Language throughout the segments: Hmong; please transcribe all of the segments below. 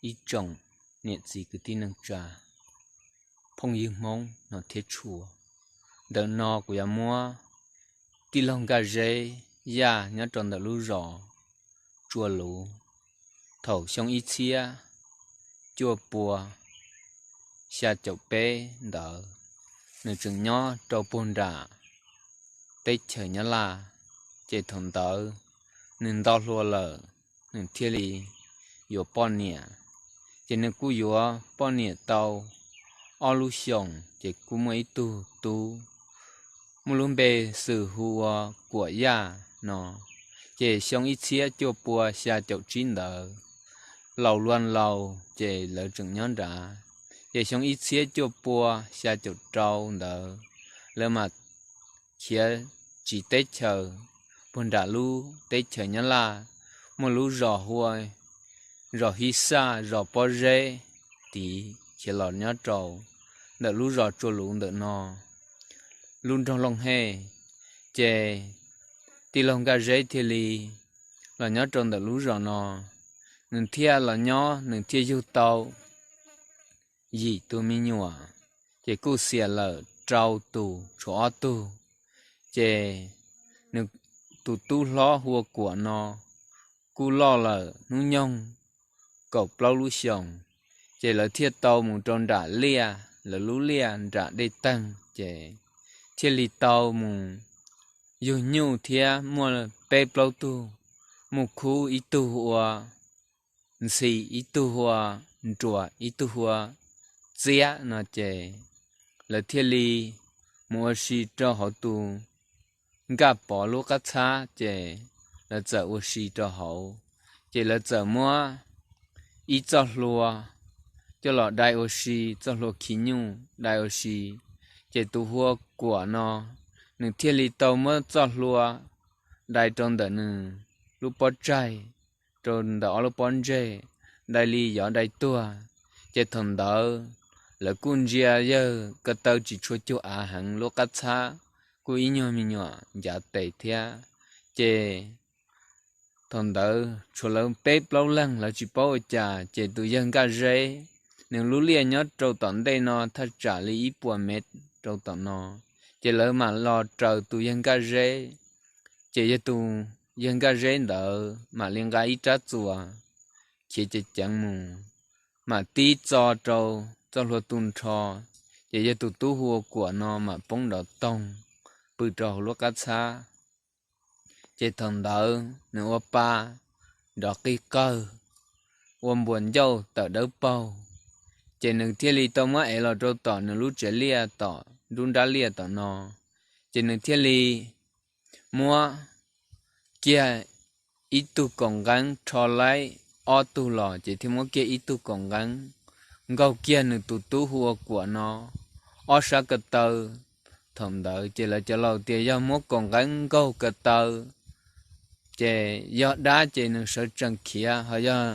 ib tsoom niam txiv kwv tij neej tsa, phooj ywg Hmoob no thiab tshua. Ntawm no kuv yuav muab tij laug Nkaj Zeb yaj nyob rau ntawm lub zos Tsua Luv. Thaum xyoo ib txhiab cuaj pua xya caum peb ntawd, nws tseem nyob rau puag nram teb chaws Nyab Laj. Ces thaum ntawd nws nto hlua lawm, nws thiaj li yuav poj niam. Ces nws kuj yuav poj niam tau ob lub xyoos, ces kuj muaj ib tug tub muaj lub npe xwm hu ua Kuam Yaj no. Ces xyoo ib txhiab cuaj pua xya caum tsib ntawd, laus luag laus ces lawv tseem nyob nrad. Ces xyoo ib txhiab cuaj pua xya caum rau ntawd, lawv mam khiav tsiv teb chaws puag nram lub teb chaws Nyab Laj, muaj lub zos hu ua zos Hib Xaj, zos Pob Zeb tid, khiav los nyob rau ntawm lub zos Tsua Luv ntawm no, lub nroog Looj Hej. Ces tij laug Nkaj Zeb thiaj li los nyob rau ntawm lub zos no. Nws thiaj los nyob, nws thiaj yug tau yim tus me nyuam, ces kuj xiam lawm rau tus, tshuav ob tug. Ces nws tus tub hlob hu ua Kuam no kuj loj lawm, hnub nyoog kaum plaub lub xyoos. Ces lawv thiaj tau mus rau nram liaj, lawv lub liaj nram dej teeg, ces thiaj li tau mus yug nyuj thiab muaj peb plaub tug, muaj khub, ib tug hu ua Ntxhi, ib tug hu ua Nruas, ib tug hu ua Txiab no. Ces lawv thiaj li mus ua si rau hauv tus Nkaj Pov lub qab txhab, ces lawv txawm ua si rau hauv. Ces lawv txawm muab ib txoj hlua coj los dai ua si, txoj hlua khi nyuj dai ua si. Ces tus hu ua Kuam no, nws thiaj li tau muab txoj hlua dai rau ntawm nws lub pob tsaig, rau ntawm ob lub pob ntseg, dai li yuav dai tuag. Ces thaum ntawd lawv kuj ntsia yawg ko taw tsis tshua cuag av heev, lub qab txhab kuj ib nyuag me nyuam ncav tes thiab. Ces thaum ntawd tshuav lawv peb plaub leeg, lawv tsis paub ua cas, ces tus yawg Nkaj Zeb, nws lub liaj nyob rau tom ntej no thaj tsam li ib puas mev rau tom no. Ces lawv mam los raws tus yawg Nkaj Zeb, ces yog tus yawg Nkaj Zeb ntawd mam li nqa ib rab txuas khiav ceev ceev mus, mam tib txo rau txoj hlua tu nrho. Ces yog tus tub hu ua Kuam no mam poob nrov toog pw rau hauv lub qab txhab. Ces thaum ntawd nws ua pa nrov qig qawg, ua npuas ncauj tawm dawb paug. Ces nws thiaj li tau muab ev los rau tom nws lub tsev liaj tom nruab nrab liaj tom no. Ces nws thiaj li muab kiag ib tug kaum nqeeb, rho laib ob tug los ces thiaj muab kiag ib tug kaum nqeeb nkaug kiag nws tus tub hu ua Kuam no ob sab ko taw. Thaum ntawd ces lawv cov laus tias yog muab kaum nqeeb nkaug ko taw ces yog dab ces nws sawv tsees khiav, ho yog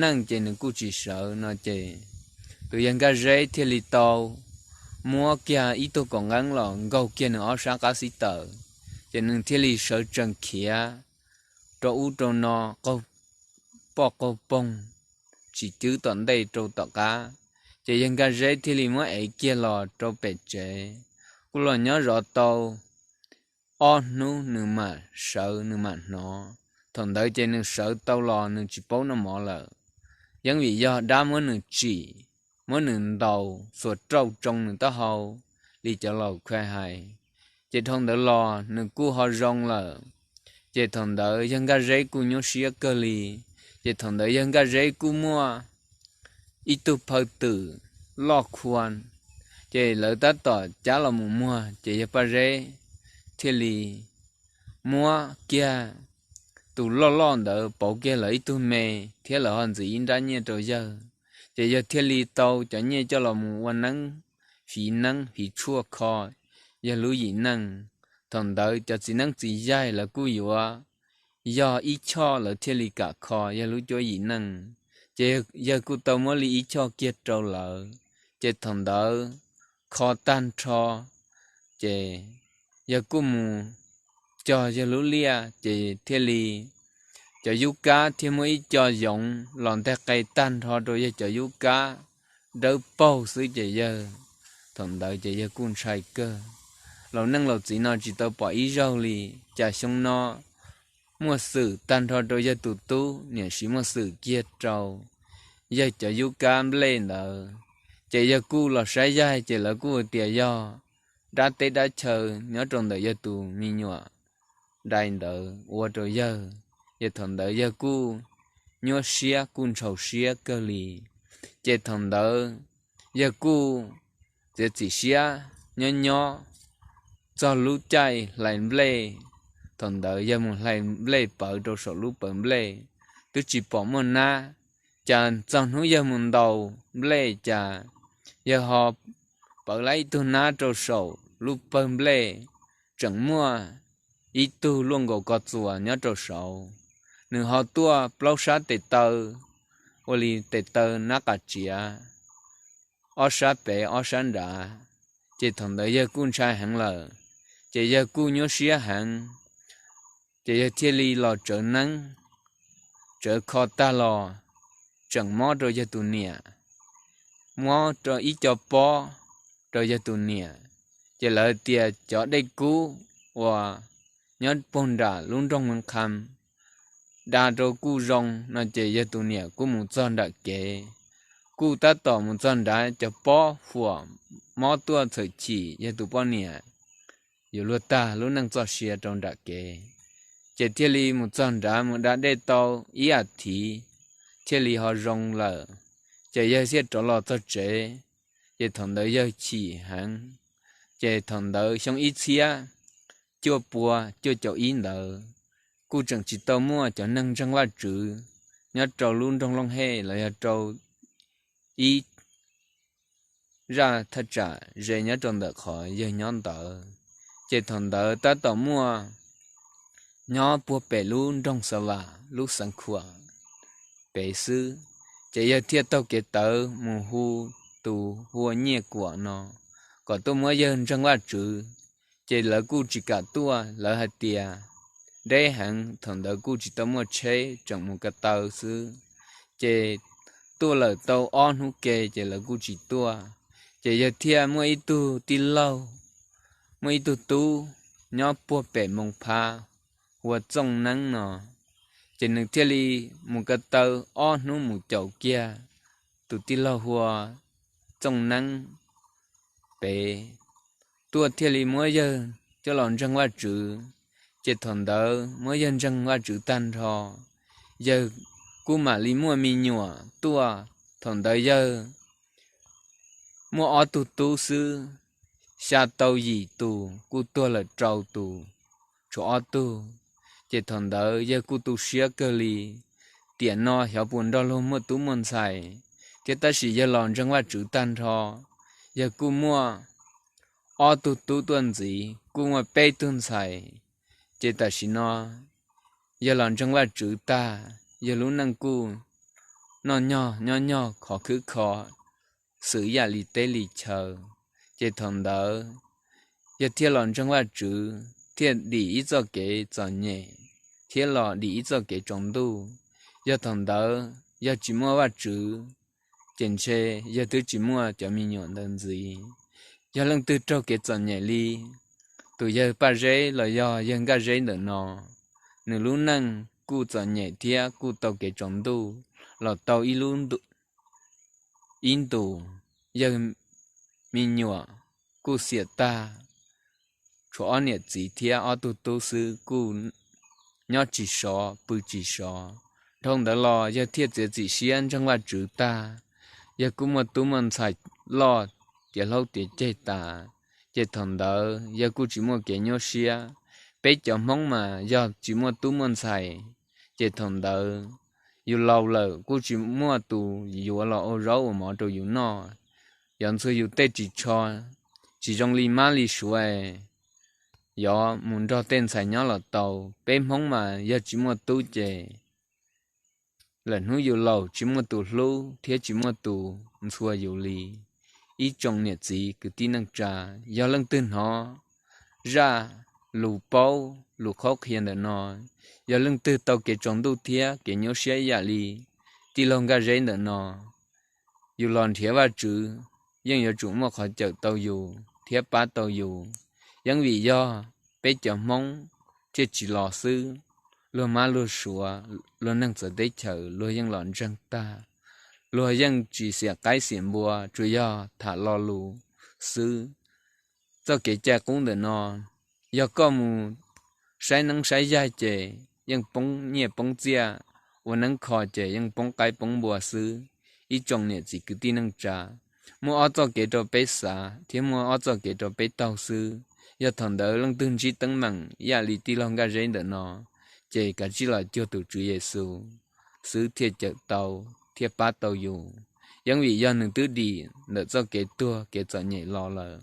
neej ces nws kuj tsis sawv no. Ces tus yawg Nkaj Zeb thiaj li tau muab kiag ib tug kaum nqeeb los nkaug kiag nws ob sab qab xib taws, ces nws thiaj li sawv tsees khiav rau ub rau no, qaug poj qaug poog, tsis cwb tom ntej rau tom qab. Ces yawg Nkaj Zeb thiaj li muab ev kiag los rau pem tsev, kuj los nyob zov tau ob hnub nws mam sawv, nws mam hnov. Thaum ntawd ces nws sawv tau los nws tsis paub noj mov lawm, yeeb vim yog dab muab nws tsim, muab nws ntaus xuas rauj tsoo nws taub hau li cov laus kha hais. Ces dhau ntawd los nws kuj ho zoo lawm. Ces thaum ntawd yawg Nkaj Zeb kuj nyuaj siab kawg li. Ces thaum ntawd yawg Nkaj Zeb kuj muaj ib tug phaw twm loj khua, ces lawv tab tom cab los mus muag, ces yawg Paj Zeb thiaj li muab kiag tus loj loj ntawd pauv kiag lawv ib tug me, thiab lawv ho ntxiv ib nrab nyiaj rau yawg. Ces yawg thiaj li tau cov nyiaj coj los mus ua neeb, fiv neeb fiv tshuaj kho yawg lub yim neej. Thaum ntawd cov txiv neeb txiv yaig lawv kuj yuav yog ib choj lawv thiaj li kam kho yawg lub cuab yim neej. Ces yawg kuj tau muab li ib choj kiag rau lawv. Ces thaum ntawd kho tag nrho, ces yawg kuj mus cog yawg lub liaj, ces thiaj li cov yub kab thiab muaj ib co yoov los nteg qe tag nrho rau yawg cov yub kab dawb paug xwb ces yawg, thaum ntawd ces yawg kuj ntshai kawg. Laus neej laus txiv no tsis tau pom ib zaug li, cas xyoo no muaj xwm tag nrho rau yawg tus tub, niam siv muaj xwm kiag rau yawg cov yub kab nplej ntawd. Ces yawg kuj los saib yaig ces lawv kuj tias yog dab teb dab chaw nyob rau ntawm yawg tus me nyuam dai ntawd ua rau yawg. Ces thaum ntawd yawg kuj nyuaj siab kuj ntshau siab kawg li. Ces thaum ntawd yawg kuj txiav txim siab nyob nyob txog lub caij hlais nplej. Thaum ntawd yawg mus hlais nplej pawv rau saum lub pawv nplej, twb tsis pom muaj nab. Cas txog hnub yawg mus ntaus nplej cas yawg ho pawv lab ib tug nab rau saum lub pawg nplej, tseem muaj ib tug luaj nkaus ko txuas nyob rau saud. Nws ho tuaj plaub sab tes taw, ua li tes taw nab qas tsiav, ob sab pem ob sab nrad. Ces thaum ntawd yawg kuj ntshai heev lawm, ces yawg kuj nyuaj siab heev. Ces yawg thiaj li los tsawv neeb, tsawv kho tag los tseem mob rau yawg tus niam, mob rau ib co pob rau yawg tus niam. Ces lawv tias cov dej kub uas nyob puag nram lub nroog Moos Kham da rau kuj zoo no ces yawg tus niam kuj mus txog nram kev, kuj tab tom mus txog nrad cov pob huam mob tuaj txhawm chim yawg tus poj niam yuav luag tag lub neej txoj sia rau nram kev. Ces thiaj li mus txog nrad mus da dej tau ib as thiv thiaj li ho zoo lawm. Ces yawg thiaj rov los txog tsev, ces thaum ntawd yawg chim heev. Ces thaum ntawd xyoo ib txhiab cuaj pua cuaj caum ib ntawd, kuj tseem tsis tau muaj cov neeg ntseeg Vajtswv nyob rau lub nroog Looj Hej los yog rau ib zaj thaj tsam ze nyob rau ntawm qhov yawg nyob ntawd. Ces thaum ntawd tab tom muaj nyob puag pem lub nroog Xa Vas lub xeev Khuam pem xwb. Ces yawg thiaj taug kev tawv mus hu tus hu ua Nyiaj Kuam no kom tuaj muab yawg ntseeg Vajtswv. Ces lawv kuj tsis kam tuaj, lawv hais tias deb heev, thaum ntawd kuj tsis tau muaj tsheb, tseem mus ko taw xwb. Ces tuaj lawm tau ob hnub ke ces lawv kuj tsis tuaj. Ces yawg thiaj muaj ib tug tij laug, muaj ib tug tub nyob puag pem Moos Phab hu ua Txooj Neeb no. Ces nws thiaj li mus ko taw ob hnub mus caum kiag tus tij laug hu ua Txooj Neeb pem tuaj thiaj li muab yawg coj los ntseeg Vajtswv. Ces thaum ntawd muab yawg ntseeg Vajtswv tag nrho, yawg kuj mam li muaj me nyuam tuaj. Thaum ntawd yawg muaj ob tug tub xwb, xya tau yim tus kuj tuag lawm rau tus, tshuav ob tug. Ces thaum ntawd yawg kuj tu siab kawg li, tiam no xyov puas nrog luag muaj tub muaj ntxhais thiab. Tab sis yawg los ntseeg Vajtswv tag nrho, yawg kuj muaj ob tug tub tuaj ntxiv, kuj muaj peb tug ntxhais. Ces tam sim no yawg los ntseeg Vajtswv tag, yawg lub neej kuj noj nyog nyob nyog khov khwb kho xwm yam li teb li chaw. Ces thaum ntawd yawg thiaj los ntseeg Vajtswv, thiaj dim ib txoj kev txom nyem thiab los dim ib txoj kev tsaus ntuj. Yog thaum ntawd yog tsis muaj Vajtswv, ces ntshe yawg twb tsis muaj cov me nyuam ntawd ntxiv. Yog leej twg raug kev txom nyem li tus yawg Paj Zeb los yog yawg Nkaj Zeb ntawm no, nws lub neej kuj txom nyem thiab kuj tau kev tsaus ntuj los tau ib lub ntu ib ntus, yawg me nyuam kuj xiam tag, tshuav ob niam txiv thiab ob tug tub xwb kuj nyob tsis sov pw tsis sov. Dhau ntawd los yawg thiaj txiav txim siab ntseeg Vajtswv tag, yawg kuj muaj tub muaj ntxhais loj tiav hlob tiav ceg tas. Ces thaum ntawd yawg kuj tsis muaj kev nyuaj siab. Peb cov Hmoob mas yog tsis muaj tub muaj ntxhais, ces thaum ntawd yus laus lawm kuj tsis muaj tus yuav los ua zaub ua mov rau yus noj. Yog ntxhua yus tej ris tsho tsis zoo li mab li suav, yog mus nrog tej ntxhais nyob los tau. Peb Hmoob mas yog tsis muaj tub ces lawm hnub yus laus tsis muaj tus hlub thiab tsis muaj tus ntxhua yus li. Ib tsoom niam txiv kwv tij neej tsa, yog leej twg hnov zaj lus paub lus qhuab qhia ntawm no, yog leej twg tau kev tsaus ntuj thiab kev nyuaj siab ib yam li tij laug Nkaj Zeb ntawm no, yus los nrhiav Vajtswv yeej yuav tsum muaj qhov cawm tau yus thiab pab tau yus. Yeeb vim yog peb cov Hmoob thiaj tsis los xwb, luag mab luag suav, luag neeg txawv teb chaws luag yeej los ntseeg tag, luag yeej tsis xiam qaib xiam npua, tsuas yog tham lo lus xwb. Txoj kev cai qub ntawm no, yog koj mus saib neeb saib yaig ces yeej poob nyiaj poob txiaj, ua neeb kho ces yeej poob qaib poob npua xwb. Ib tsoom niam txiv kwv tij neej tsa, muaj ob txoj kev rau peb xav thiab muaj ob txoj kev rau peb taug xwb. Yog thaum ntawd leej twg ntsib teeb meem ib yam li tij laug Nkaj Zeb ntawm no, ces kav tsij los cuag tus Tswv Yexus xwb thiaj cawm tau thiab pab tau yus. Yeeb vim yog nws twb dim ntawm txoj kev tuag kev txom nyem los lawm.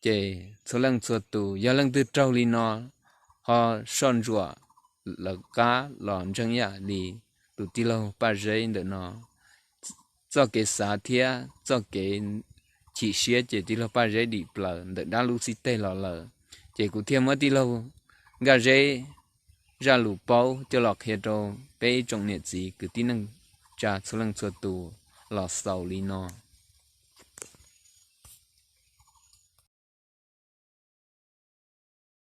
Ces txhua leej txhua tus, yog leej twg raug li no, ho soj ntsuam lawv qab los ntseeg ib yam li tus tij laug Paj Zeb ntawm no, txoj kev xav thiab txoj kev chim siab ces tij laug Paj Zeb dim plaws ntawm dab lub xib teg los lawm. Ces kuv thiaj muab tij laug Nkaj Zeb zaj lus paub coj los qhia rau peb ib tsoom niam txiv kwv tij neej tsa txhua leej txhua tus los xaus li no.